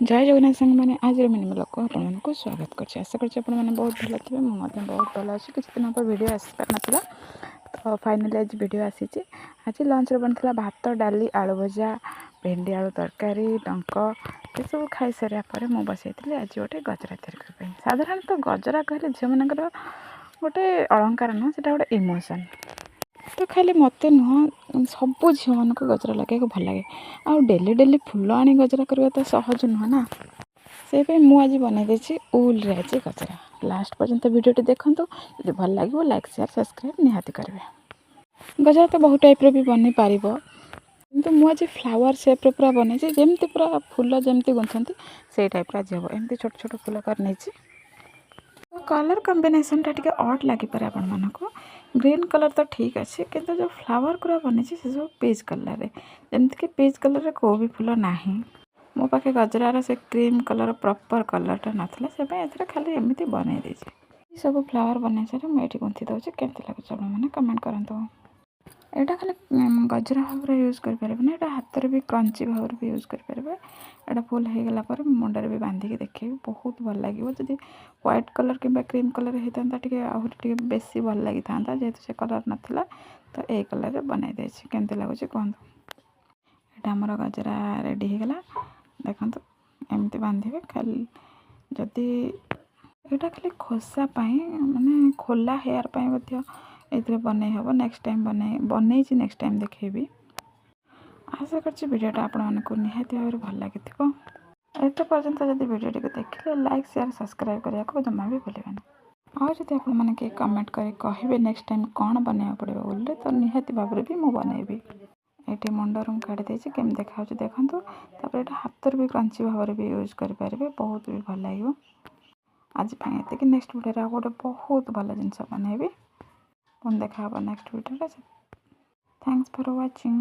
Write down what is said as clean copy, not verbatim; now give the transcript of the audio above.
ଜୟ ଜଗନ୍ନାଥ ସାଙ୍ଗମାନେ, ଆଜିର ମିନି ବ୍ଲଗ୍କୁ ଆପଣମାନଙ୍କୁ ସ୍ୱାଗତ କରୁଛି। ଆଶା କରୁଛି ଆପଣମାନେ ବହୁତ ଭଲ ଥିବେ। ମୁଁ ମଧ୍ୟ ବହୁତ ଭଲ ଅଛି। କିଛି ଦିନ ହେବ ଭିଡ଼ିଓ ଆସିପାରିନଥିଲା, ତ ଫାଇନାଲି ଆଜି ଭିଡ଼ିଓ ଆସିଛି। ଆଜି ଲଞ୍ଚରେ ବନିଥିଲା ଭାତ, ଡାଲି, ଆଳୁ ଭଜା, ଭେଣ୍ଡି ଆଳୁ ତରକାରୀ, ଡଙ୍କ। ଏସବୁ ଖାଇସାରିବା ପରେ ମୁଁ ବସେଇଥିଲି ଆଜି ଗୋଟେ ଗଜରା ତିଆରି କରିବା ପାଇଁ। ସାଧାରଣତଃ ଗଜରା କହିଲେ ଝିଅମାନଙ୍କର ଗୋଟେ ଅଳଙ୍କାର ନୁହଁ, ସେଇଟା ଗୋଟେ ଇମୋସନ୍। ତ ଖାଲି ମୋତେ ନୁହଁ, ସବୁ ଝିଅମାନଙ୍କୁ ଗଜରା ଲଗାଇବାକୁ ଭଲ ଲାଗେ। ଆଉ ଡେଲି ଡେଲି ଫୁଲ ଆଣି ଗଜରା କରିବା ତ ସହଜ ନୁହଁ ନା। ସେଇପାଇଁ ମୁଁ ଆଜି ବନେଇ ଦେଇଛି ଉଲ୍ରେ ଆଜି ଗଜରା। ଲାଷ୍ଟ ପର୍ଯ୍ୟନ୍ତ ଭିଡ଼ିଓଟି ଦେଖନ୍ତୁ। ଯଦି ଭଲ ଲାଗିବ, ଲାଇକ୍, ସେୟାର, ସବସ୍କ୍ରାଇବ୍ ନିହାତି କରିବେ। ଗଜରା ତ ବହୁତ ଟାଇପ୍ର ବି ବନେଇ ପାରିବ, କିନ୍ତୁ ମୁଁ ଆଜି ଫ୍ଲାୱାର୍ ସେପ୍ର ପୁରା ବନେଇଛି। ଯେମିତି ପୁରା ଫୁଲ ଯେମିତି ଗୁନ୍ଥନ୍ତି, ସେଇ ଟାଇପ୍ର ଆଜି ହେବ। ଏମିତି ଛୋଟ ଛୋଟ ଫୁଲ କରି ନେଇଛି। କଲର୍ କମ୍ବିନେସନ୍ଟା ଟିକେ ଅଡ଼୍ ଲାଗିପାରେ ଆପଣମାନଙ୍କୁ। ଗ୍ରୀନ୍ କଲର୍ ତ ଠିକ୍ ଅଛି, କିନ୍ତୁ ଯେଉଁ ଫ୍ଲାୱାର୍ ଗୁଡ଼ା ବନେଇଛି, ସେସବୁ ପିଚ୍ କଲର୍ରେ। ଯେମିତିକି ପିଚ୍ କଲର୍ରେ କେଉଁ ବି ଫୁଲ ନାହିଁ। ମୋ ପାଖେ ଗଜରାର ସେ କ୍ରିମ୍ କଲର୍ ପ୍ରପର୍ କଲର୍ଟା ନଥିଲା, ସେ ପାଇଁ ଏଥିରେ ଖାଲି ଏମିତି ବନେଇ ଦେଇଛି। ସବୁ ଫ୍ଲାୱାର୍ ବନେଇ ସାରି ମୁଁ ଏଇଠି ଗୁନ୍ଥି ଦେଉଛି। କେମିତି ଲାଗୁଛି, ଆପଣମାନେ କମେଣ୍ଟ କରନ୍ତୁ। ଏଇଟା ଖାଲି ଗଜରା ଭାବରେ ୟୁଜ୍ କରିପାରିବେନି, ଏଇଟା ହାତରେ ବି କ୍ରଞ୍ଚି ଭାବରେ ବି ୟୁଜ୍ କରିପାରିବେ। ଏଇଟା ଫୁଲ୍ ହେଇଗଲା ପରେ ମୁଁ ମୁଣ୍ଡରେ ବି ବାନ୍ଧିକି ଦେଖେଇବି, ବହୁତ ଭଲ ଲାଗିବ। ଯଦି ହ୍ୱାଇଟ୍ କଲର୍ କିମ୍ବା କ୍ରିମ୍ କଲର୍ ହେଇଥାନ୍ତା, ଟିକେ ଆହୁରି ଟିକେ ବେଶୀ ଭଲ ଲାଗିଥାନ୍ତା। ଯେହେତୁ ସେ କଲର୍ ନଥିଲା, ତ ଏଇ କଲର୍ରେ ବନେଇ ଦେଇଛି। କେମିତି ଲାଗୁଛି କୁହନ୍ତୁ। ଏଇଟା ଆମର ଗଜରା ରେଡ଼ି ହେଇଗଲା। ଦେଖନ୍ତୁ, ଏମିତି ବାନ୍ଧିବେ ଖାଲି। ଯଦି ଏଇଟା ଖାଲି ଖୋସା ପାଇଁ, ମାନେ ଖୋଲା ହେୟାର୍ ପାଇଁ ମଧ୍ୟ ଏଥିରେ ବନେଇ ହେବ। ନେକ୍ସଟ ଟାଇମ୍ ବନେଇଛି, ନେକ୍ସଟ ଟାଇମ୍ ଦେଖେଇବି। ଆଶା କରୁଛି ଭିଡ଼ିଓଟା ଆପଣମାନଙ୍କୁ ନିହାତି ଭାବରେ ଭଲ ଲାଗିଥିବ। ଏତେ ପର୍ଯ୍ୟନ୍ତ ଯଦି ଭିଡ଼ିଓଟିକୁ ଦେଖିଲେ, ଲାଇକ୍, ସେୟାର, ସବସ୍କ୍ରାଇବ୍ କରିବାକୁ ଜମା ବି ଭୁଲିବେନି। ଆଉ ଯଦି ଆପଣମାନେ କେହି କମେଣ୍ଟ କରି କହିବେ ନେକ୍ସଟ ଟାଇମ୍ କ'ଣ ବନେଇବାକୁ ପଡ଼ିବ ବୋଲେ, ତ ନିହାତି ଭାବରେ ବି ମୁଁ ବନେଇବି। ଏଇଠି ମୁଣ୍ଡରୁ ମୁଁ କାଢ଼ି ଦେଇଛି, କେମିତି ଦେଖାଯାଉଛି ଦେଖନ୍ତୁ। ତାପରେ ଏଇଟା ହାତରେ ବି କ୍ରଞ୍ଚି ଭାବରେ ବି ୟୁଜ୍ କରିପାରିବେ, ବହୁତ ବି ଭଲ ଲାଗିବ। ଆଜି ପାଇଁ ଏତିକି। ନେକ୍ସଟ ଭିଡ଼ିଓରେ ଆଉ ଗୋଟେ ବହୁତ ଭଲ ଜିନିଷ ବନେଇବି। ପୁଣି ଦେଖା ହେବ ନେକ୍ସଟ ଭିଡ଼ିଓରେ। Thanks for watching.